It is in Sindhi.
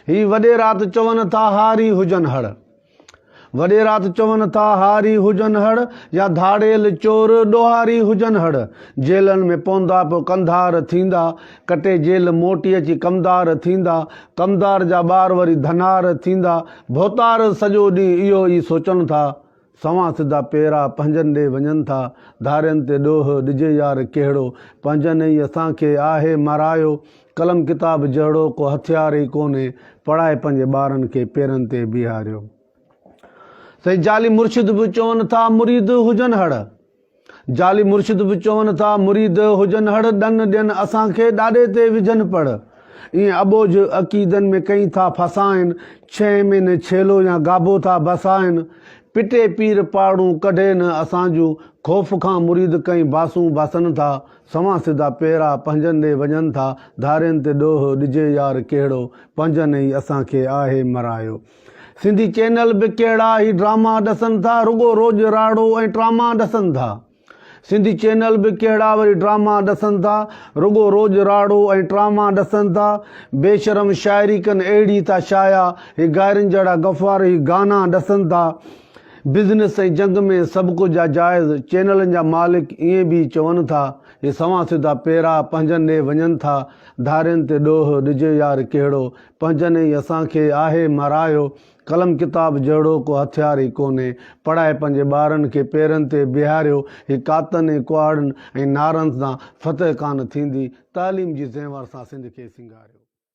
هي وڏيرا ته چون ٿا هاري هجن هڙ. وڏيرا ته چون ٿا هاري هجن هڙ يا ڌاڙيل چور ڏوهاري هجن هڙ. جيلن ۾ پوندا پوء ڪنڌار ٿيندا. ڪٽي جيل موٽي اچي ڪمدار ٿيندا. ڪمدار جا ٻار وري ڌنار ٿيندا. ڀوتار سڄو ڏينهن اهو ئي سوچن ٿا. سنوان سڌا پيرا پنهنجن ڏي وڃن ٿا. ڌارين تي ڏوهه ڏجي يار ڪهڙو. پنهنجن ئي اسان کي آهي مارايو. قلم ڪتاب جهڙو ڪو هٿيار ئي ڪونهي. پڙهائي پنهنجي ٻارن کي پيرن تي بيهاريو. سائين جعلي مرشد به چون ٿا مريد هجن هڙ. جعلي مرشد به چون ٿا مريد هجن هڙ ڏن ڏين اسان کي ڏاڏي تي وجهن پڙ. ائين اٻوجهه عقيدن ۾ ڪئين ٿا ڦاسائن. ڇهين مهيني ڇيلو يا گابو ٿا بسائن. پٽي پير پاڙون ڪڍي نه اسان جون. خوف کان مريد ڪئين باسون باسن ٿا. سنوان سڌا پيرا پنهنجن ڏي وڃن ٿا. ڌارين تي ڏوهه ڏجي يار ڪهڙو. پنهنجن ئي اسان کي آهي مرايو. سنڌي چينل به ڪهڙا هي ڊراما ڏسن ٿا رڳو روڄ راڙو ۽ ٽراما ڏسن ٿا سنڌي چينل به ڪهڙا وري ڊراما ڏسن ٿا رڳو روڄ راڙو ۽ ٽراما ڏسن ٿا بي شرم شاعري ڪن اهڙي ٿا شايع هي گائرن جهڙا غفار هي گانا ڏسن ٿا بزنس ۽ جنگ ۾ سڀ ڪجهه آ جائز چينلن جا مالڪ ائين به چون ٿا هي سنوان سڌا پيرا پنهنجن ڏي وڃن ٿا ڌارين تي ڏوهه ڏجي يار ڪهڙو پنهنجن ئي اسان کي آهي مارايو، قلم ڪتاب جهڙو ڪو هٿيار ئي ڪونهي، پڙهائي پنهنجي ٻارن کي پيرن تي بيهاريو، هي ڪاتن ۽ ڪهاڙين ۽ نعرن سان فتح ڪانه ٿيندي، تعليم جي زيور سان سنڌ کي سينگاريو.